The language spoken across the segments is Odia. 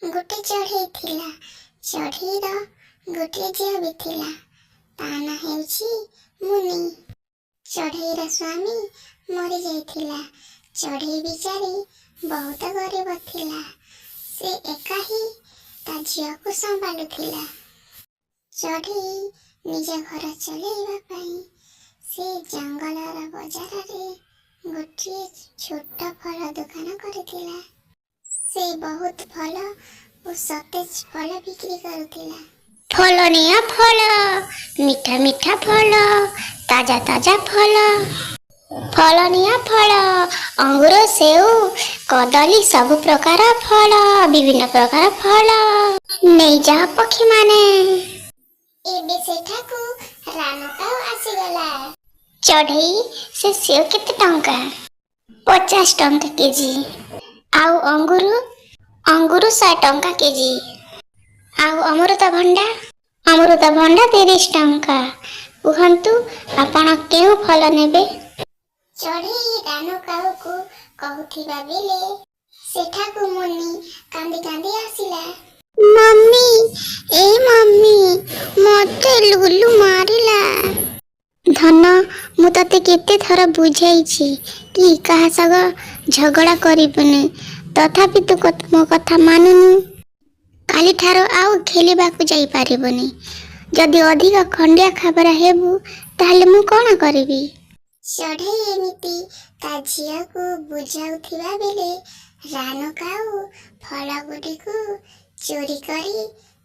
ଗୋଟେ ଚଢ଼େଇ ଥିଲା। ଚଢ଼େଇର ଗୋଟିଏ ଝିଅ ବି ଥିଲା। ତା ନାଁ ହେଉଛି ମୁନି। ଚଢ଼େଇର ସ୍ୱାମୀ ମରିଯାଇଥିଲା। ଚଢ଼େଇ ବିଚାରୀ ବହୁତ ଗରିବ ଥିଲା। ସେ ଏକା ହିଁ ତା ଝିଅକୁ ସମ୍ଭାଳୁଥିଲା। ଚଢ଼େଇ ନିଜ ଘର ଚଲେଇବା ପାଇଁ ସେ ଜଙ୍ଗଲର ବଜାରରେ ଗୋଟିଏ ଛୋଟ ଫଳ ଦୋକାନ କରିଥିଲା। ସେ ବହୁତ ଭଲ ଓ ସତେଜ ଫଳ ବିକ୍ରି କରୁଥିଲା। ଫଳ ନିଅ ଫଳ, ମିଠା ମିଠା ଫଳ, ତାଜା ତାଜା ଫଳ। ଫଳ ନିଅ ଫଳ, ଅଙ୍ଗୁର, ସେଉ, କଦଳୀ, ସବୁ ପ୍ରକାର ଫଳ, ବିଭିନ୍ନ ପ୍ରକାର ଫଳ ନେଇଯାଅ ପକ୍ଷୀମାନେ। ଏବେ ସେଠାକୁ ରାନୁ କାଉ ଆସିଗଲା। ଚଢ଼େଇ, ସେ ସେଉ କେତେ ଟଙ୍କା? 50 ଟଙ୍କା କେଜି। ଆଉ ଅଙ୍ଗୁର? ଅଙ୍ଗୁର 100 ଟଙ୍କା କେଜି। ଆଉ ଅମୃତଭଣ୍ଡା? ଅମୃତଭଣ୍ଡା 30 ଟଙ୍କା। କୁହନ୍ତୁ, ଆପଣ କେଉଁ ଫଳ ନେବେ? ଚଢ଼େଇ ରାନୁ କାଉକୁ କହୁଥିବା ବେଳେ ସେଠାକୁ ମୁନି କାନ୍ଦି କାନ୍ଦି ଆସିଲା। ମମ୍ମି, ଏ ମମ୍ମି, ମତେ ଲୁଲୁ ମାରିଲା। ଧନ, ମୁଁ ତତେ କେତେ ଥର ବୁଝାଇଛି କି କାହା ସହ ଝଗଡ଼ା କରିବୁନି। ତଥାପି ତୁ ମୋ କଥା ମାନୁନୁ। କାଲିଠାରୁ ଆଉ ଖେଳିବାକୁ ଯାଇପାରିବୁନି। ଯଦି ଅଧିକ ଖଣ୍ଡିଆ ଖାବରା ହେବୁ, ତାହେଲେ ମୁଁ କ'ଣ କରିବି? ଚଢ଼େଇ ଏମିତି ତା ଝିଅକୁ ବୁଝାଉଥିବା ବେଳେ ରାନୁ କାଉ ଫଳ ଗୁଡ଼ିକୁ ଚୋରି କରି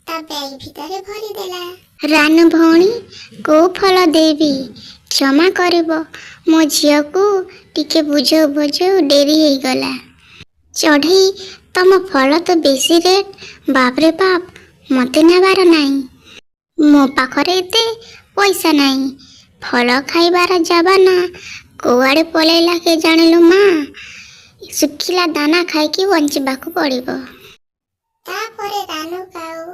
ତା ବ୍ୟାଗ ଭିତରେ ଭରିଦେଲା। ରାନୁ ଭଉଣୀ, କୋଉ ଫଳ ଦେବି? କ୍ଷମା କରିବ, ମୋ ଝିଅକୁ ଟିକେ ବୁଝାଉ ବୁଝାଉ ଡେରି ହେଇଗଲା। ଚଢ଼େଇ, ତମ ଫଳ ତ ବେଶୀ ରେଟ୍। ବାପରେ ବାପ, ମତେ ନେବାର ନାହିଁ। ମୋ ପାଖରେ ଏତେ ପଇସା ନାହିଁ। ଫଳ ଖାଇବାର ଜମାନା କୁଆଡ଼େ ପଳେଇଲା କେଜାଣିଲୋ ମା। ଶୁଖିଲା ଦାନା ଖାଇକି ବଞ୍ଚିବାକୁ ପଡ଼ିବ। ତାପରେ ରାନୁ କାଉ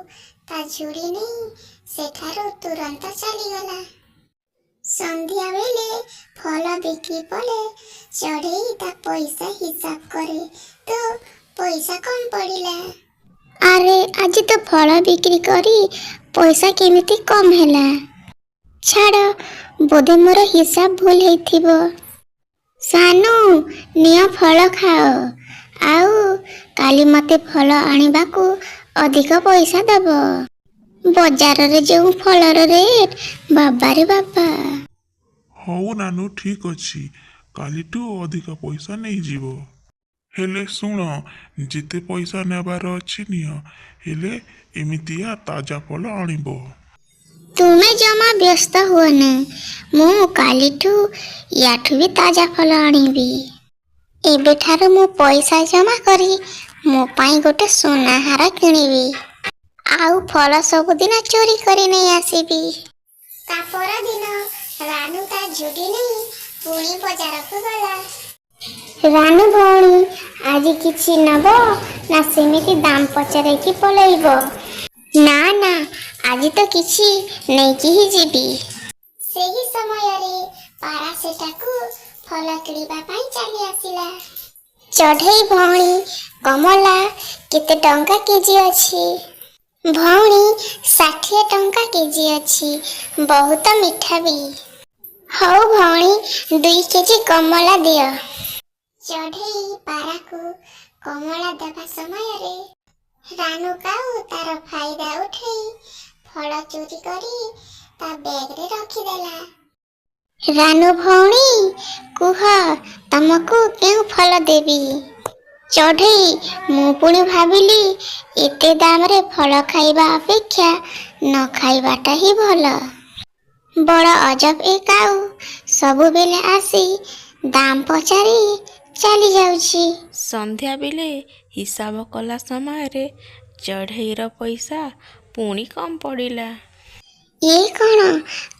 ତା ଝୁଡ଼ି ନେଇ ସେଠାରୁ ତୁରନ୍ତ ଚାଲିଗଲା। ସନ୍ଧ୍ୟା ବେଳେ ଫଳ ବିକ୍ରି ପରେ ଚଢ଼େଇ ତା ପଇସା ହିସାବ କରେ ତ ପଇସା କମ୍ ପଡ଼ିଲା। ଆରେ, ଆଜି ତ ଫଳ ବିକ୍ରି କରି ପଇସା କେମିତି କମ୍ ହେଲା? ଛାଡ଼, ବୋଧେ ମୋର ହିସାବ ଭୁଲ ହେଇଥିବ। ସାନୁ, ନିଅ ଫଳ ଖାଅ। ଆଉ କାଲି ମତେ ଫଳ ଆଣିବାକୁ ଅଧିକ ପଇସା ଦବ। ବଜାରରେ ଯେଉଁ ଫଳର ରେଟ୍, ବାବାରେ ବାବା! ହଉ ନାନୁ, ଠିକ୍ ଅଛି। କାଲିଠୁ ଅଧିକ ପଇସା ନେଇଯିବ। ହେଲେ ଶୁଣ, ଯେତେ ପଇସା ନେବାର ଅଛି ନିଅ, ହେଲେ ଏମିତିଆ ତାଜା ଫଳ ଆଣିବ। ତୁମେ ଜମା ବ୍ୟସ୍ତ ହୁଅନି। ମୁଁ କାଲିଠୁ ୟାଠୁ ବି ତାଜା ଫଳ ଆଣିବି। ଏବେଠାରୁ ମୁଁ ପଇସା ଜମା କରି ମୋ ପାଇଁ ଗୋଟେ ସୁନା ହାର କିଣିବି ଆଉ ଫଳ ସବୁଦିନ ଚୋରି କରି ନେଇ ଆସିବି। ତା ପରଦିନ ରାନୁ ତା ଝୁଡ଼ି ନେଇ ପୁଣି ବଜାରକୁ ଗଲା। ରାନୁ ଭଉଣୀ, ଆଜି କିଛି ନବ ନା ସେମିତି ଦାମ ପଚାରିକି ପଳେଇବ? ନା ନା, ଆଜି ତ କିଛି ନେଇକି ହିଁ ଯିବି। ସେହି ସମୟରେ ପାରା ସେଠାକୁ ଫଳ କିଣିବା ପାଇଁ ଚାଲି ଆସିଲା। ଚଢ଼େଇ ଭଉଣୀ, କମଳା କେତେ ଟଙ୍କା କେଜି ଅଛି? ଭଉଣୀ, 60 ଟଙ୍କା କେଜି ଅଛି, ବହୁତ ମିଠା ବି। ହଉ ଭଉଣୀ, 2 କେଜି କମଳା ଦିଅ। ଚଢ଼େଇ ପାରାକୁ କମଳା ଦେବା ସମୟରେ ରାନୁ କାଉ ତାର ଫାଇଦା ଉଠେଇ ଫଳ ଚୋରି କରି ତା ବ୍ୟାଗରେ ରଖିଦେଲା। ରାନୁ ଭଉଣୀ, କୁହ, ତମକୁ କେଉଁ ଫଳ ଦେବି? ଚଢ଼େଇ, ମୁଁ ପୁଣି ଭାବିଲି, ଏତେ ଦାମରେ ଫଳ ଖାଇବା ଅପେକ୍ଷା ନ ଖାଇବାଟା ହିଁ ଭଲ। ବଡ଼ ଅଜବ ଏ କାଉ, ସବୁବେଳେ ଆସି ଦାମ ପଚାରି ଚାଲି ଯାଉଛି। ସନ୍ଧ୍ୟାବେଳେ ହିସାବ କଲା ସମୟରେ ଚଢ଼େଇର ପଇସା ପୁଣି କମ୍ ପଡ଼ିଲା। ଇଏ କ'ଣ?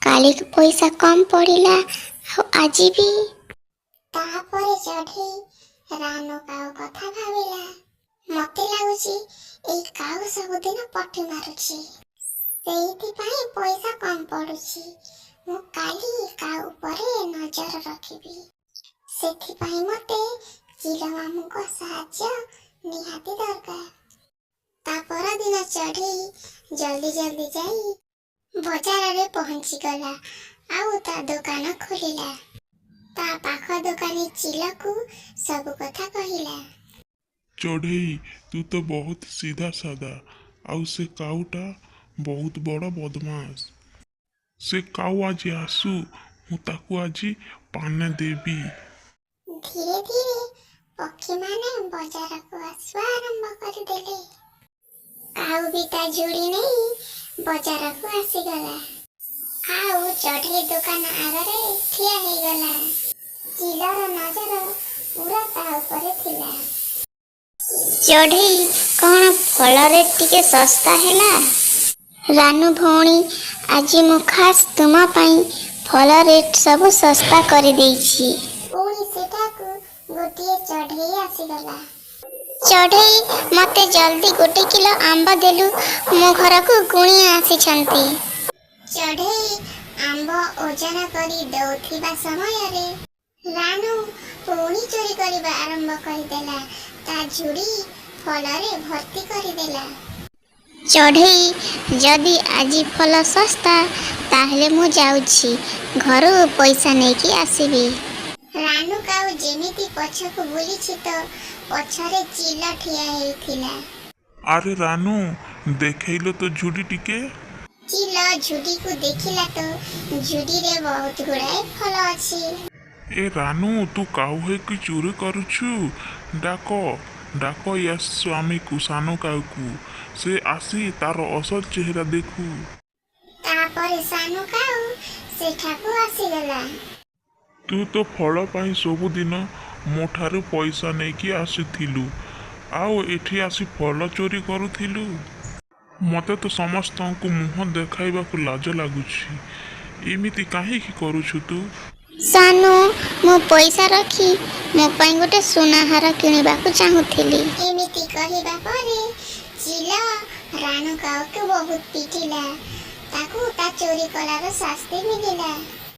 କାଲି ପଇସା କମ୍ ପଡ଼ିଲା ଆଉ ଆଜି ବି। ତାପରେ ଚଢ଼େଇ ରାନୁ କାଉ କଥା ଭାବିଲା। ମତେ ଲାଗୁଛି ଏଇ କାଉ ସବୁଦିନ ପଟି ମାରୁଛି, ସେଇଥିପାଇଁ ପଇସା କମ୍ ପଡୁଛି। ମୁଁ କାଲି କାଉ ଉପରେ ନଜର ରଖିବି। ସେଥିପାଇଁ ମତେ ଚିଲ ମାମୁଙ୍କ ସାହାଯ୍ୟ ନିହାତି ଦରକାର। ତା ଚଢ଼େଇ ଜଲ୍ଦି ଜଲ୍ଦି ଯାଇ ବଜାରରେ ପହଞ୍ଚିଗଲା ଆଉ ତା ଦୋକାନ ଖୋଲିଲା। ତା ପାଖ ଦୋକାନୀ ଚିଲକୁ ସବୁ କଥା କହିଲା। ଚଢ଼େଇ, ତୁ ତ ବହୁତ ସିଧା ସାଧା, ଆଉ ସେ କାଉଟା ବହୁତ ବଡ଼ ବଦମାସ। ସେ କାଉ ଆଜି ଆସୁ, ମୁଁ ତାକୁ ଆଜି ପାନେ ଦେବି। ଧୀରେ ଧୀରେ ପକ୍ଷୀମାନେ ବଜାରକୁ ଆସିବା ଆରମ୍ଭ କରିଦେଲେ। କାଉ ବି ତା ଝୁଡ଼ି ନେଇ ବଜାରକୁ ଆସିଗଲା ଆଉ ଚଢ଼େଇ ଦୋକାନ ଆଗରେ ଠିଆ ହେଇଗଲା। ଚିଲର ନଜର ପୁରା ତା ଉପରେ ଥିଲା। ଚଢ଼େଇ, କ'ଣ ଫଳ ରେଟ୍ ଟିକେ ଶସ୍ତା ହେଲା? ରାନୁ ଭଉଣୀ, ଆଜି ମୁଁ ଖାସ୍ ତୁମ ପାଇଁ ଫଳ ରେଟ୍ ସବୁ ଶସ୍ତା କରିଦେଇଛି। ପୁଣି ସେଠାକୁ ଗୋଟିଏ ଚଢ଼େଇ ଆସିଗଲା। ଚଢ଼େଇ, ମୋତେ ଜଲ୍ଦି 1 କିଲୋ ଆମ୍ବ ଦେଲୁ, ମୋ ଘରକୁ କୁଣିଆ ଆସିଛନ୍ତି। ଚଢ଼େଇ ଆମ୍ବ ଓଜନ କରି ଦଉଥିବା ସମୟରେ ରାନୁ ପୁଣି ଚୋରି କରିବା ଆରମ୍ଭ କରିଦେଲା। ତା ଝୁଡ଼ି ଫଳରେ ଭର୍ତ୍ତି କରିଦେଲା। ଚଢ଼େଇ, ଯଦି ଆଜି ଫଳ ଶସ୍ତା, ତାହେଲେ ମୁଁ ଯାଉଛି, ଘରୁ ପଇସା ନେଇକି ଆସିବି। ରାନୁ କାଉ ଯେମିତି ପଛକୁ ବୁଲିଛି ତ ପଛରେ ଚିଲ ଠିଆ ହେଇଥିଲା। ଆରେ ରାନୁ, ଦେଖେଇଲ ତ ଝୁଡ଼ି ଟିକେ। ଚିଲ ଝୁଡ଼ିକୁ ଦେଖିଲା ତ ଝୁଡ଼ିରେ ବହୁତ ଗୁଡ଼ାଏ ଫଳ ଅଛି। ଏ ରାନୁ, ତୁ କାଉ ହେଇକି ଚୋରି କରୁଛୁ? ଡାକ, ଡାକ ୟା ସ୍ୱାମୀକୁ, ସାନ କାଉକୁ। ସେ ଆସି ତାର ଅସଲ ଚେହେରା ଦେଖୁ। ତାପରେ ସାନୁ କାଉ ସେଠାକୁ ଆସିଗଲା। ତୁ ତ ଫଳ ପାଇଁ ସବୁଦିନ ମୋ ଠାରୁ ପଇସା ନେଇକି ଆସୁଥିଲୁ, ଆଉ ଏଠି ଆସି ଫଳ ଚୋରି କରୁଥିଲୁ। ମୋତେ ତ ସମସ୍ତଙ୍କୁ ମୁହଁ ଦେଖାଇବାକୁ ଲାଜ ଲାଗୁଛି। ଏମିତି କାହିଁକି କରୁଛୁ ତୁ? ସାନୁ, ମୁଁ ପଇସା ରଖି ମୋ ପାଇଁ ଗୋଟେ ସୁନାହାର କିଣିବାକୁ ଚାହୁଁଥିଲି। ଏମିତି କହିବା ପରେ ଚିଲ ରାନୁ କାଉକୁ ବହୁତ ପିଟିଲା। ତାକୁ ତା ଚୋରି କଲାର ଶାସ୍ତି ମିଳିଲା।